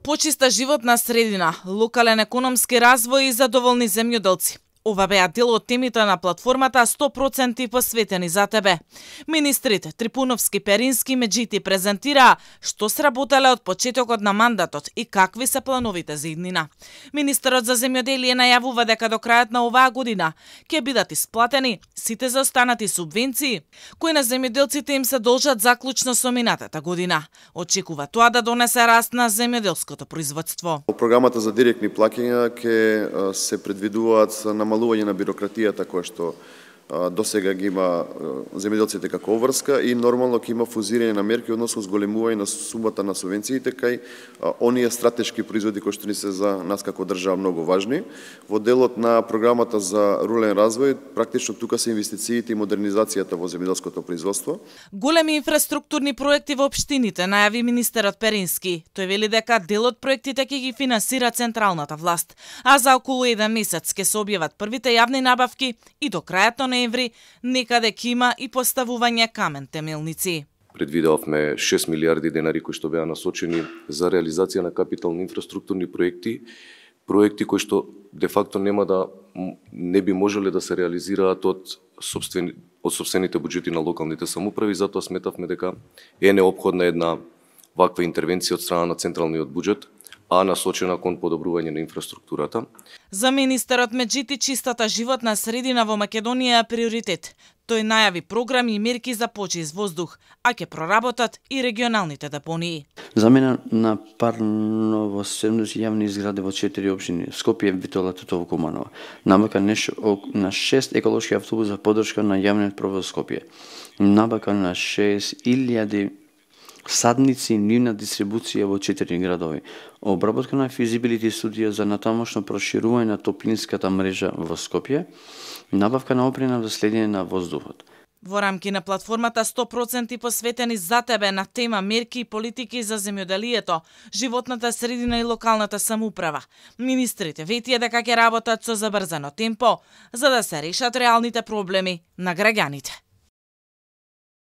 Почиста животна средина, локален економски развој и задоволни земјоделци. Ова беа дел од темите на платформата 100% посветени за тебе. Министрите Трипуновски, Перински, Меджити презентираа што сработеле од почетокот на мандатот и какви се плановите за иднина. Министерот за земјоделие најавува дека до крајот на оваа година ќе бидат исплатени сите заостанати субвенции кои на земјоделците им се должат заклучно со минатата година. Очекува тоа да донесе раст на земјоделското производство. Програмата за директни плаќања ќе се предвидуваат намалување на бирократијата која што досега ги има земјоделците како обврска и нормално ќе има фузирање на мерки односно зголемување на сумата на субвенциите кај оние стратешки производи кои што ни се за нас како држава многу важни. Во делот на програмата за рурален развој практично тука се инвестициите и модернизацијата во земјоделското производство. Големи инфраструктурни проекти во општините најави министерот Перински. Тој вели дека дел од проектите ќе ги финансира централната власт, а за околу 1 месец ќе се објават првите јавни набавки и до крајот на ноември некаде ќе има и поставување камен темелници. Предвидовме 6 милиарди денари кои што беа насочени за реализација на капитални инфраструктурни проекти кои што де факто не би можеле да се реализираат од сопствените буџети на локалните самоуправи, затоа сметавме дека е неопходна една ваква интервенција од страна на централниот буџет, а насочена кон подобрување на инфраструктурата. За министерот Меджити чистата животна средина во Македонија е приоритет. Тој најави програми и мерки за почист воздух, а ќе проработат и регионалните депонии. Замена на парно во 70 јавни згради во 4 општини: Скопје, Битола, Тетово, Куманово. Набавка на 6 еколошки автобуси за поддршка на јавниот превоз Скопје. Набавка на 6.000 садници и нивна дистрибуција во 4 градови. Обработка на физибилити студија за натамошно проширување на топлинската мрежа во Скопје. Набавка на опрема за следење на воздухот. Во рамки на платформата 100% посветени за тебе на тема мерки и политики за земјоделието, животната средина и локалната самоуправа, министрите ветија дека ќе работат со забрзано темпо за да се решат реалните проблеми на граѓаните.